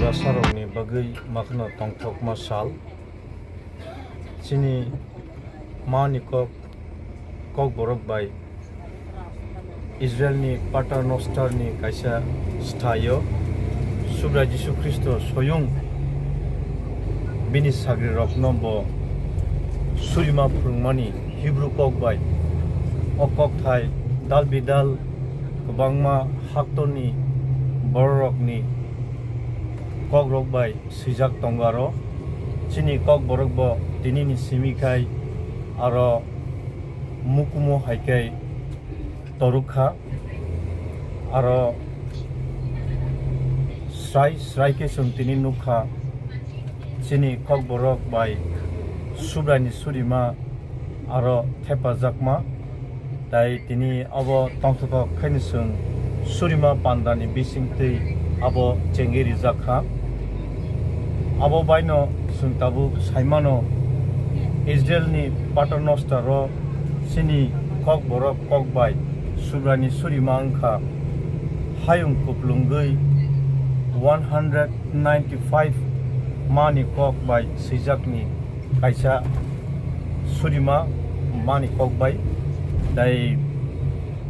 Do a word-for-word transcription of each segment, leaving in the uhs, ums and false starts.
Chwlasarokni bagwi makhno tongthokma sal. Chini mani kok, kokborok bai Israelni Pater Nosterni kaisa sthaio Subrai Jisu Khristo soyung bini sagrirokno bo surima phwrwngmani Hibru kok bai. O kokthai dal bidal kwbangma haktorni bororokni kokrok bai swijak tongo aro. Chini kokborok bo tinini simi khai aro mukumu hai khe toruk kha. Aro srai srai khe chwng tini nuk kha, chini kokborok bai Subraini surima aro thepajakma. Tai tini abo tongthokthok khaini chwng surima pandani bisingtwi abo chengwi rijak kha. Abo baino chwng tabuk saimano, Israelni Pater Nostero chini kokborok kok bai Subraini surima wngkha. Hayung kuplungwi one hundred ninety five mani kok bai swijakni kaisa surima mani kok bai. Tai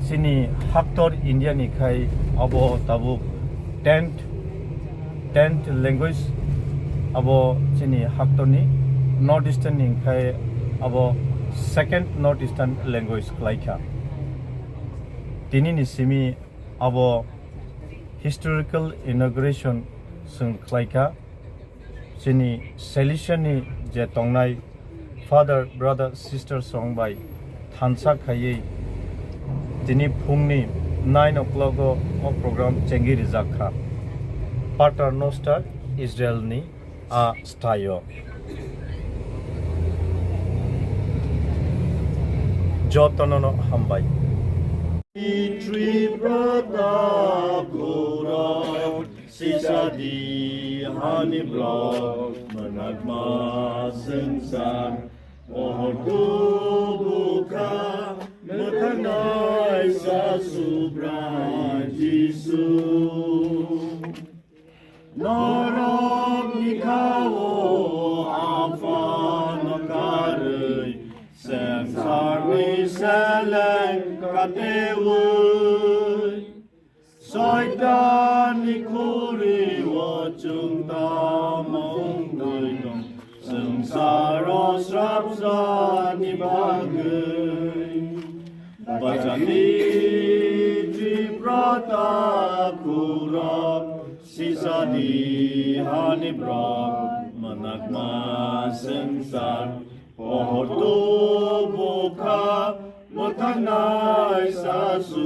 chini haktor India ni khai abo tabuk tenth, tenth language abo chini haktorni. North Eastern ni khai abo second North Eastern language khlai kha. Tini ni simi abo historical inauguration chwng khlai kha. Chini Salesian ni je tongnai Father, brother, sister song bai thansa khaiwi tini phungni nine o'clock o o program chengwi rijak kha. Pater Noster Israel ni a sthaio. Jotono no hambai. Tripura ta khorang sisa di hani blok manakma sengsar pohor tu bukha mathanai sa Subrai Jisu. Norok ni khao aphano karwi sengsarni seleng katewi. Soitanni khuri o chwng tamo wngwi tong sengsaro srapsani bagwi. Bachani Tripura ta khorang sisa di hani brok manakma sengsar pohor tu bukha mathanai sa su